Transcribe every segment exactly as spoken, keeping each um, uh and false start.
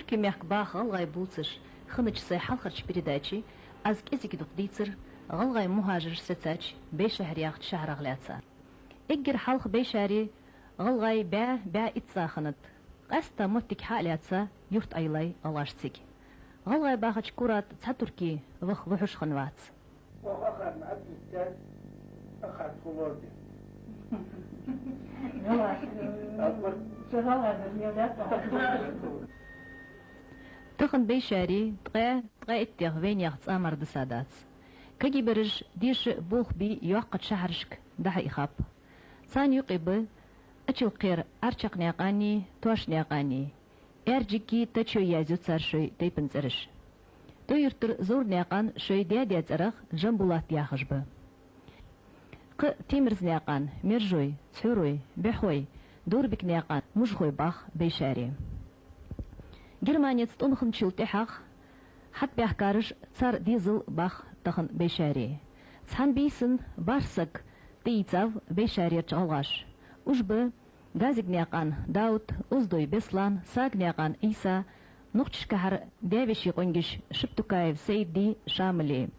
Туркий мехка баха гӀалгӀай бувцаш хиннача сай хьалхарча передаче аз кӀезига дукха дийцар гӀалгӀай мухӀажараш сецача Бейшахьар яхача шахьарах лаьца. Эггара хьалха Бейшахьаре гӀалгӀай бӀаь, бӀаь итт цӀа хиннад. Къаьстта моттиг хьа а лаьца, юрт Ӏойиллай гӀалгӀашта цига. ГӀалгӀай бахача кура тӀа цхьа турке ваха вухьуш хиннавац. Оаха ахарна Ӏадитта, ахар тхо лорде. Тахан Бейшахьаре ткъаь, ткъаь иттех вайнаьха цӀа мара дисадац. Кагий бераш деша болх бе йоккхача шахьарашка дӀахьо а хаппа. Царна юкъе ба Ачалкхера Арчакхнаькъани Тошнаькъани. Аьржиги Тачой язъю цар шоай тайпан цӀераш. ТӀой-Юртара Зовранаькъан шоай даь-даь цӀерах Джамбулат яхаш ба. Кхы Темирзанаькъан Мержой, Цхьорой, Бехой, Дорбикнаькъан Мужхой бах Бейшахьаре. Германеца тӀом хинначул тӀехьагӀа хьатӀабаьхкараш, цар дезал бах тахан Бейшахьаре. Цхьан бийсан бархӀ саг тӀаийцав Бейшахьарерча гӀалгӀаша. Уж ба Газигнаькъан Дауд, Оздой Беслан, Саганаькъан Ӏийса, Нохчашкахьара даь-веший къонгаш Шаптукаев Саиди, Шамали.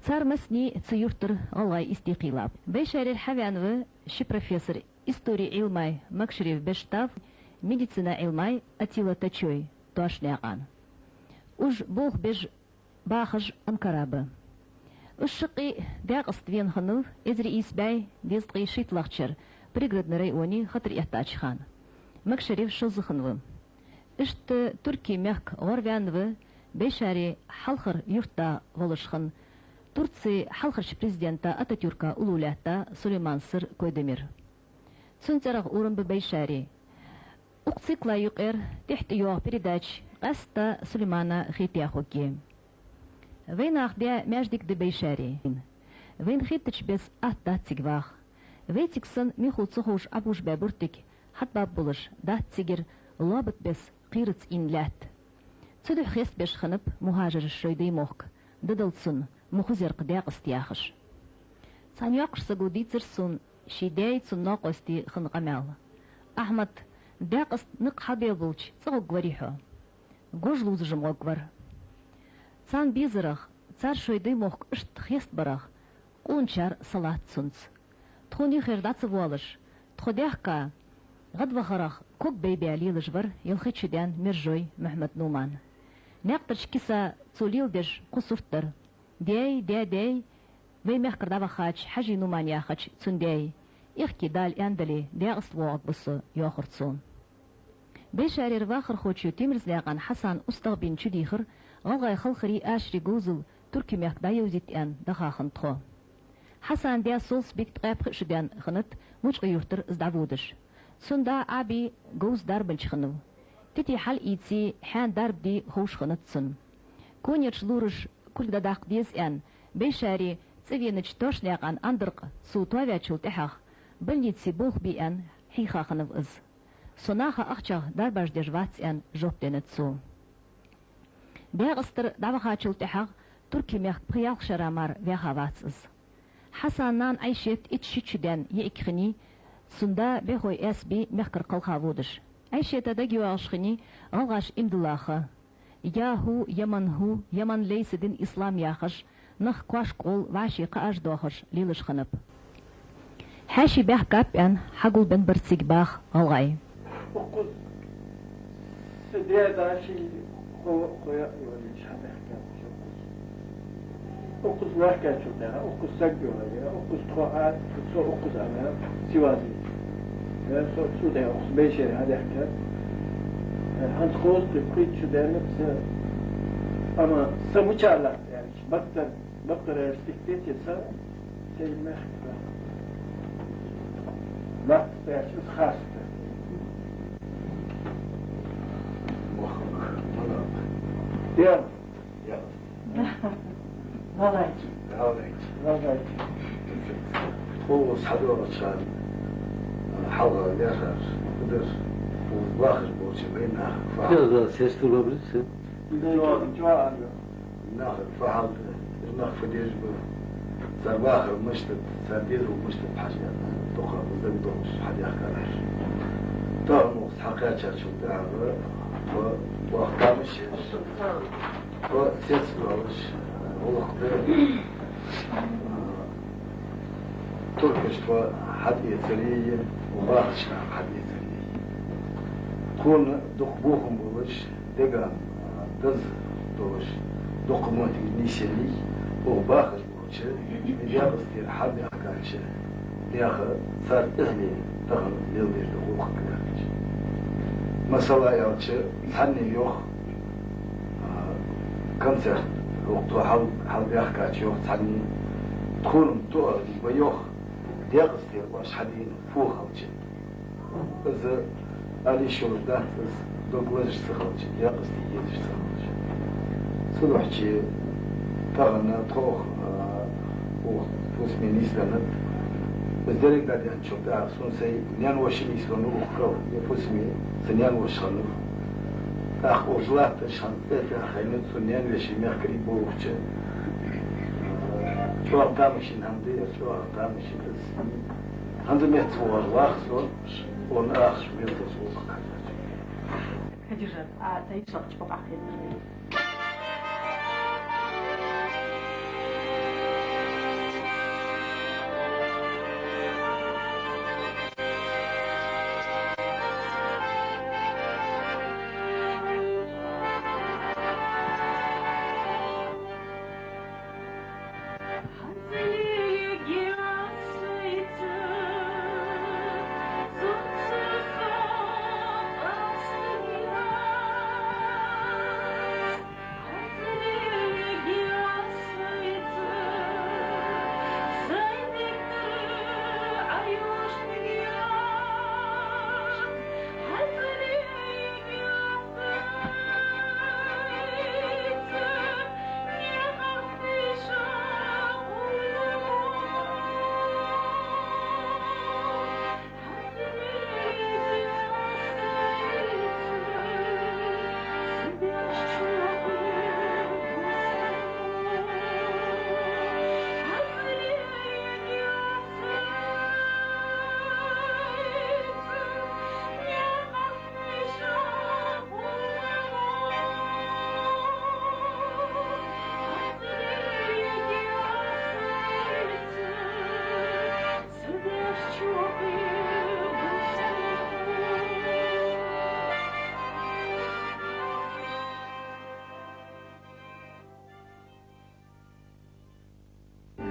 Цар массане цу юртара гӀалгӀай истий кхийлаб. Бейшахьарера хьаваьннав ши профессор, истори Ӏилмай Макшариф Бештав, медицина Ӏилмай Атила Тачой, Тошнаькъан. Уж болх беш бахаш Анкара ба. Уж шаккхе Даькъаста вена хиннав эзар ийс бӀаь дезткъеи шийтталагӀча шера Пригородни районе хатар эттача хана. Макшариф шозза хиннав. Иштта Туркий мехка гӀорваьннав Бейшахьаре хьалхара юртда волаш хинна, Турце хьалхарча президента Ататюрка уллув лаьтта Сулейман Сыр Койдемир. Цун цӀерагӀа урам ба Бейшахьаре. Укх цикла юкъера тӀехьа тӀайоагӀа передача къаьстта Сулеймана хетаяь хургья. Вайнаха даь маьждиг да Бейшахьаре. Вайна хеттача беса атта дац цига ваха. Вай цига санна михо ца ховш Ӏобужабаь буртиг хьатӀабаб болаш дац цигара лоабат беса кхераца ийна лаьтта. Цудухьа хестабеш хиннаб мухӀажараш шоай даьй мохк, дадал цунна, ма хоза яр-кх Даькъаста яхаш. Цхьан йоккхача саго дийцар сона ший даьи цун новкъостеи хинна къамаьл. Ахьмад, Даькъаста никъ хьабелабелча, цӀагӀоргварий хьо? Гож лувзаш-м гӀоргвар. Царна безарах, цар шоай даьй мохк иштта хестабарах къоначар салац цунца. Тхона юхера дӀа ца воалаш, тхо даьхка гӀадвахарах ког байбаь лелаш вар ялхитта шу даьнна Мержой Мухьмад-Нуман. Наькъдарча киса цо леладеш кхо сурт дар: даьи, даь-даьи, вай мехкара дӀавахача Хьажий-Нуман яхача цун даьи. Ихки Дала аьнна дале, Даькъаста воагӀаргва со, йоахар цо. Бейшахьарера вахархочо Темирзанаькъан Хьасана устагӀа бийна чудийхар гӀалгӀай халхари ашари говзал Туркий мехка дӀайовзийта аьнна даха хиннад тхо. Хьасана даь Солсбик ткъаь пхи шу даьнна хиннад Мучкъий-Юртара из дӀаводаш. Цун да Ӏаби говза дарбанча хиннав. Тита хьалъийце, хьаьна дарба де ховш хиннад цунна. Конерча лораша кулг дӀадаккха деза аьнна, Бейшахьаре цӀавенача Тошнаькъан Андаркъа цо тоаваьчул тӀехьагӀа, больнице болх бе аьнна хьийха хиннав из. Со наха ахчах дарбаш деш вац, аьнна, жоп деннад цо. Даькъастара дӀавахачул тӀехьагӀа Туркий мехка пхи-ялх шера мара ваьха вац из. Хьасана нана Ӏайшет итт-шийтта шу даьнна йиӀиг хиннай, цун да Бехой Аьсби мехкара кхелха водаш. Ӏайшета дагайоагӀаш хиннай гӀалгӀаша иман дилла ха. «Я хӀу, я ман хӀу, я ман лейса дин ислам» яхаш, нах коаш-къол, вӀаший кхааш доахаш лелаш хиннаб. Хьаьший баьхкаб аьнна хьагулбенна бар цига баха гӀалгӀай. Укхаза са даь-даь ший хо-, хо яа йолаш хьабаьхкаб уж укхаза. Укхаза ваьхкачул тӀехьагӀа, укхаза саг йолаш, укхаза тхо а, со укхаза а, сивази. Э, со цу даь укхаза Бейшахьаре хьадаьхкад. Э, хӀанз кхузткъеи пхийтта шу даьннад са, амма са мича латт аьлча, бакъдар, бакъдар аьлча, дика деций са, сай мехка латт аьлча, из харц да. Вахар, вахар. Дера. Яхаш. ГӀалгӀайче. ГӀалгӀайче. ГӀалгӀайче. Тхо укхаза хьадоагӀача хана, хьалха лаьрхӀар фу дар, укхаза бахаш болча вай нахага фу хьал. Да, да, сесту лабрис, э? Чоа, чоа, ага. Нахага фу хьал да, уж нах фу деш ба, цар вахар мишта да, цар дезал мишта да хьажа аьнна, дукха укхаза дагадоагӀаш хьадаьхкад уж. Тахан укхаза хьакхаьчачул тӀехьагӀа тхо боккха тамаш еш, тхо цецдоалаш гӀулакх дар, туркашта тхо хьатӀаэцаре, бахача наха хьатӀаэцаре. Тхона дукха бохам болаш, деган деза долаш, дукха моттиг нийсъеннай, оаха бахаш болча, декъаза тӀера хьабаьхкача наьха, цар тӀехьенна тахан леладер да гӀулакх кхаьчача. Масала аьлча, цхьанне йоах, а, концерт, укх тхо хьал-, хьалбаьхкача йоах цхьанне, тхона-м тоъал ба йоах, декъаза тӀера оаш хьадена фу хилча. Из ала йиш йолаш дац из, дог лазаш ца хилча, декъаза тӀера езаш ца хилча. Цудухьа тахан тхо, а, укх фусаме нийсденнад. Из деррига дӀадаьнначул тӀехьагӀа сона сай наьна-воша нийсденнад укх кӀал, е фусаме са наьна-воша хиннав. ТӀаккха укх латташ хинна цӀи тӀа хайнад сона наьна-веший мехкарий болхача. ЧӀоагӀа тамашийна хӀама да ер, чӀоагӀа тамашийна да из. ХӀанз а меца вагӀаш вах со, он ахча мел тосу вукху кхачача. Хадижат, а тайп сакхча бакъахьа хетар.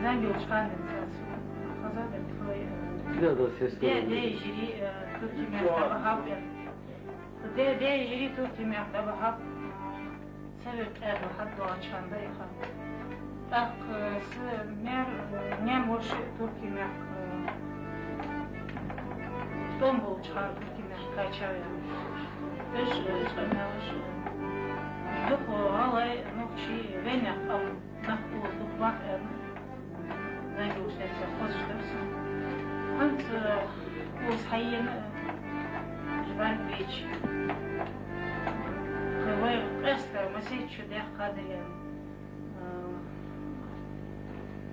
Зангиев Чханин цас. Хаза да твой, э, Да, да, сестра. Де, де, жюри, э, турки мехка бахаб. Де, де, жюри турки мехка бахаб. Север къяда хьадоагӀача хана да яха. ТӀаккха са мер, э, наьна-воша турки мехка, э, тӀом болча хана турки мехка кхаьчав ер. Уж, э, уж къамаьлаш, э, дукха гӀалгӀай, нохчий, вайнаьха къам нах укхаза дукха бах аьнна, Зангиев Чханин цас хозаш дар сона. ХӀанз, э, укхаза хьаена, э, Жбан Бич. Вай къаьстта масейтта шу даьккха дар аьнна. Э,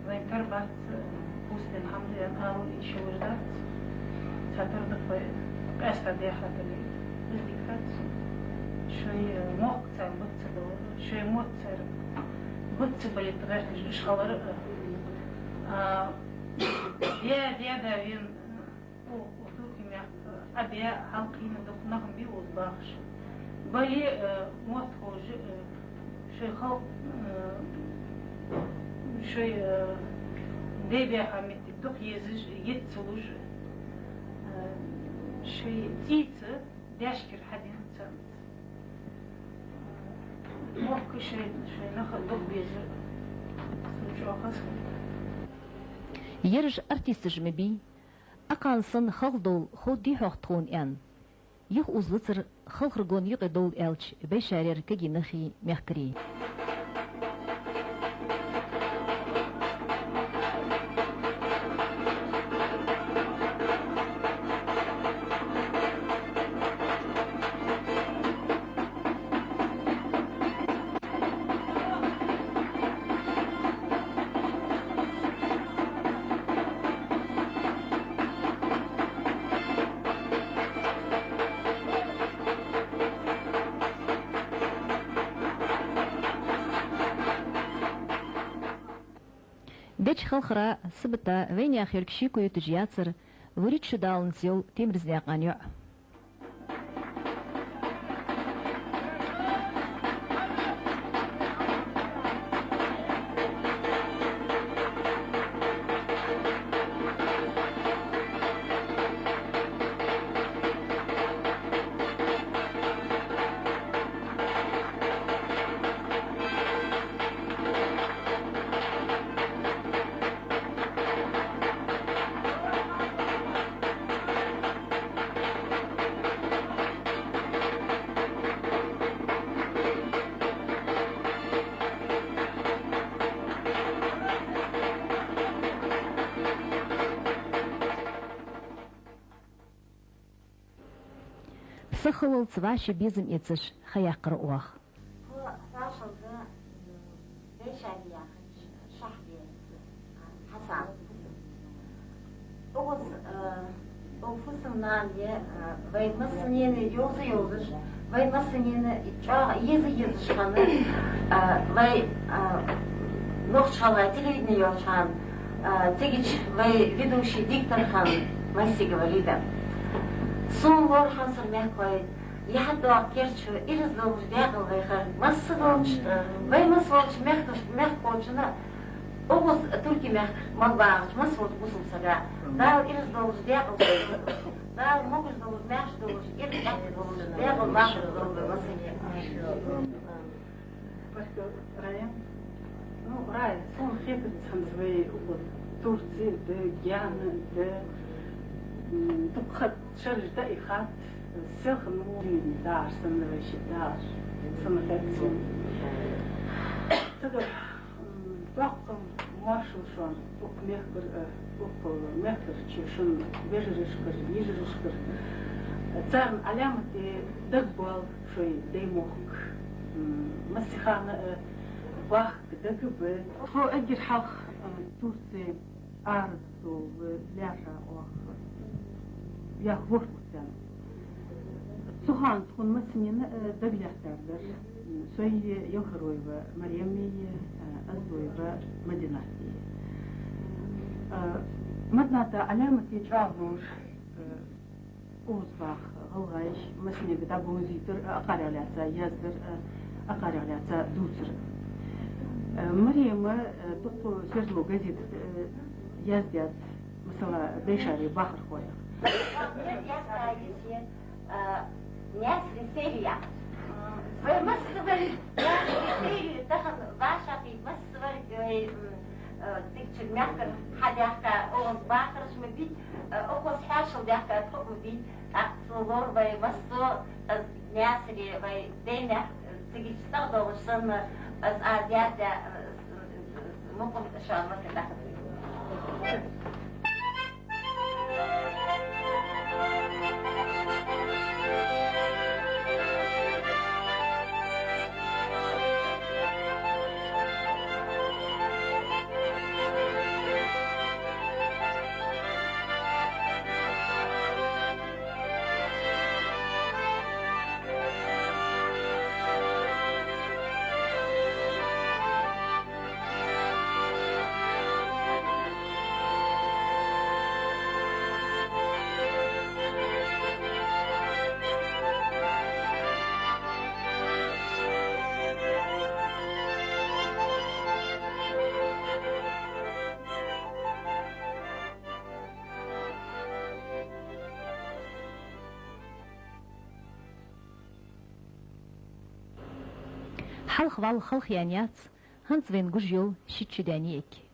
вай тара бац, э, фусаме хӀама да аьнна ала йиш йолаш дац. Цхьатарра да вай къаьстта даьха дале, из дика дац. Шоай, э, мохк царна бац ца далар, шоай мотт цар бац ца балийта гӀерташ уж хилар, а, а, де, де, да вен, у, у турки мехка, а, бе, хьалкхийна дукха нах ма бий укхаза бахаш. Бале, а, мотт ховш, а, шоай халкъ, а, шоай, а, дай баьха моттиг дукха езаш, йиц ца луш, а, шоай цӀийца даьшкара хьадена царна. Мохк шоай, шоай нах а дукха безар. Сона чӀоагӀа хоза хиннад. Ераш артисташ ма бий. Акхарна санна халхадовла ховдий хьогӀ тхона аьнна. Юха укхаза лацар халхар гон юкъе довла аьлча, бешарера кагий нахий, мехкарий. Деча халхара суббота вайнаьха йолга шеко юташ яцар вурийтта шу даланза йола Темрзанаькъан йоӀ. Сахаллалца вӀаший безам эцаш ха яьккхар оаха. Тхо хьоашалгӀа, м, дешари яхача шахьаре Хьасан. Укхаза, э, укх фусам-нанеи, э, вай массанена йовза-йовзаш, вай массанена чӀоагӀа еза-езаш хинна, э, вай, э, нохчий хьалха телевидени йолча хана, э, цигача вай ведущий диктор хинна Масигова Лида. Сона лоархӀ хьамсара мехкахой, яхьа доагӀа керда шу, ираз долаш даькъала вай хар, масса долча, вай масса волча мехкаш-, мехкахочунна, укхаза туркий мехка мел багӀача масса волча бусалба сага Дала ираз долаш даькъала вай хар, Дала могаш долаш, маьрша долаш, ираз аьттув долаш даькъала вахар долда вай массане. Баркал, Рая. Ну, Рая, сона хетац хӀанз вай укхаза Турце да, Гена да, м, дукха шераш да и хатта, селхан мугӀини дагӀаш санна вай ши дагӀаш санна хетац. Цудухьа, м, доккха моаршал шоана укх мехкара, э, укх мехкарча шун вежарашкара, йижарашкара. Царна Ӏаламате дагабоал шоай Даьймохк. М, массахана, э, бахка дагабе. Тхо эггара хьалха, э, Турце арадола лаьрхӀа оаха яха ворхӀ ва царна. Цу хана тхона массанена, э, дагалаьттар дар. Сои Елхароева Мареми, э, Оздоева Мадинати. Э, Мадината Ӏаламате чӀоагӀа ловш, э, укхаза баха гӀалгӀай массанега дӀабовзийтар, э, акхарех лаьца яздар, э, акхарех лаьца дувцар. Э, Марема, э, дукха сердало газетага, э, яздаьд, масала, дешареи бахархои. Э, Наьсаре серия. М, вай массавар Наьсаре серия тахан вӀашагӀкхийтта, массавар вай, м, э, цигача мехкара хьадаьхка, укхаза бахараш ма бий, э, укхаза хьоашалгӀа даьхка тхо ма бий, тӀаккха цо ловр вай массо, э, Наьсаре вай Даьймехка, э, цигача сагӀа долаш санна, э, аз яздаь, э, мукъам шоана массанена даха. Хьалха вала халхаяьнна яц, хӀанз вайна гуш йола шийтта шу даьнна я эггара.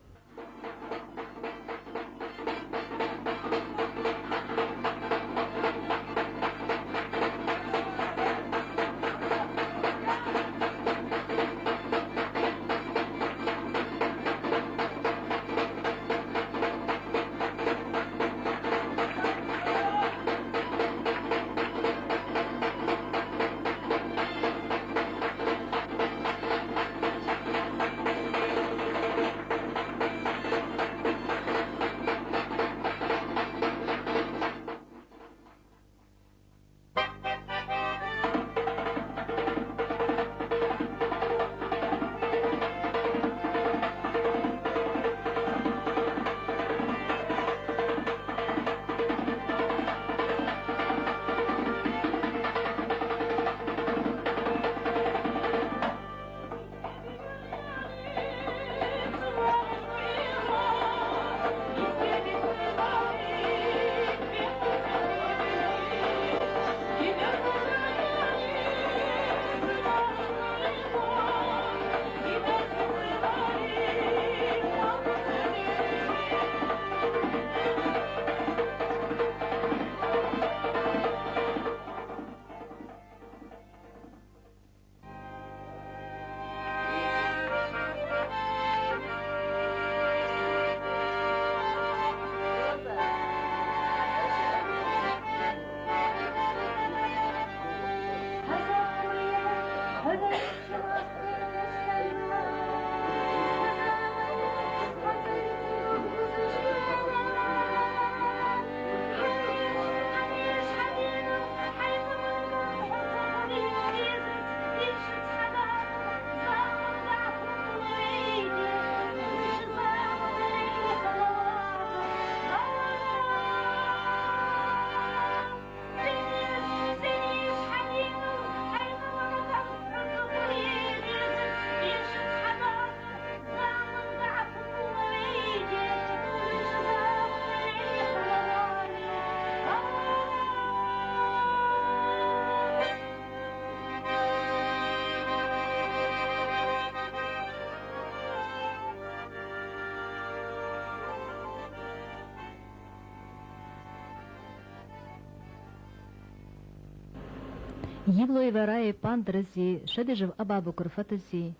Евлоева Раи Пандарази, Шадижев Абабукара фатази,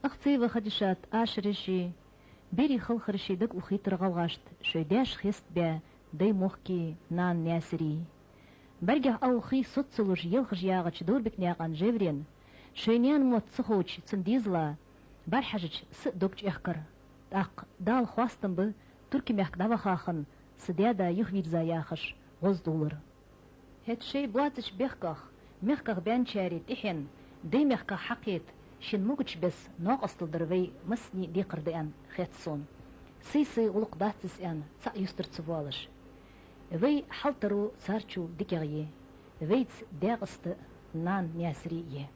Ахцеева Хадишата ашараши, берий халхараши дага ухийтар гӀалгӀашта шоай даьша хестабаь дай мохки, нана Наьсари. БӀаргех Ӏоухий соцалуш елхаш ягӀача Дорбикнаькъан Жеврена, шоай наьна мотт ца ховча цун дезала, бӀарахьежача са дог чӀехкар. ТӀаккха Дала хоастам ба, Туркий мехка дӀаваха хинна са даь-да юхавийрза яхаш гӀоздулар. ХӀаьта шоай боацача бехках, мехках баьнначареи тӀехьенна, дай мехках хьакхета шийна могача беса новкъостал дар вай массане декхар да аьнна хет сона. Сай-сай гӀулакх дац из аьнна, цаӀ юстара ца воалаш. Вай хьалтаро царчул дикагӀа я. Вайца Даькъаста нана Наьсари я.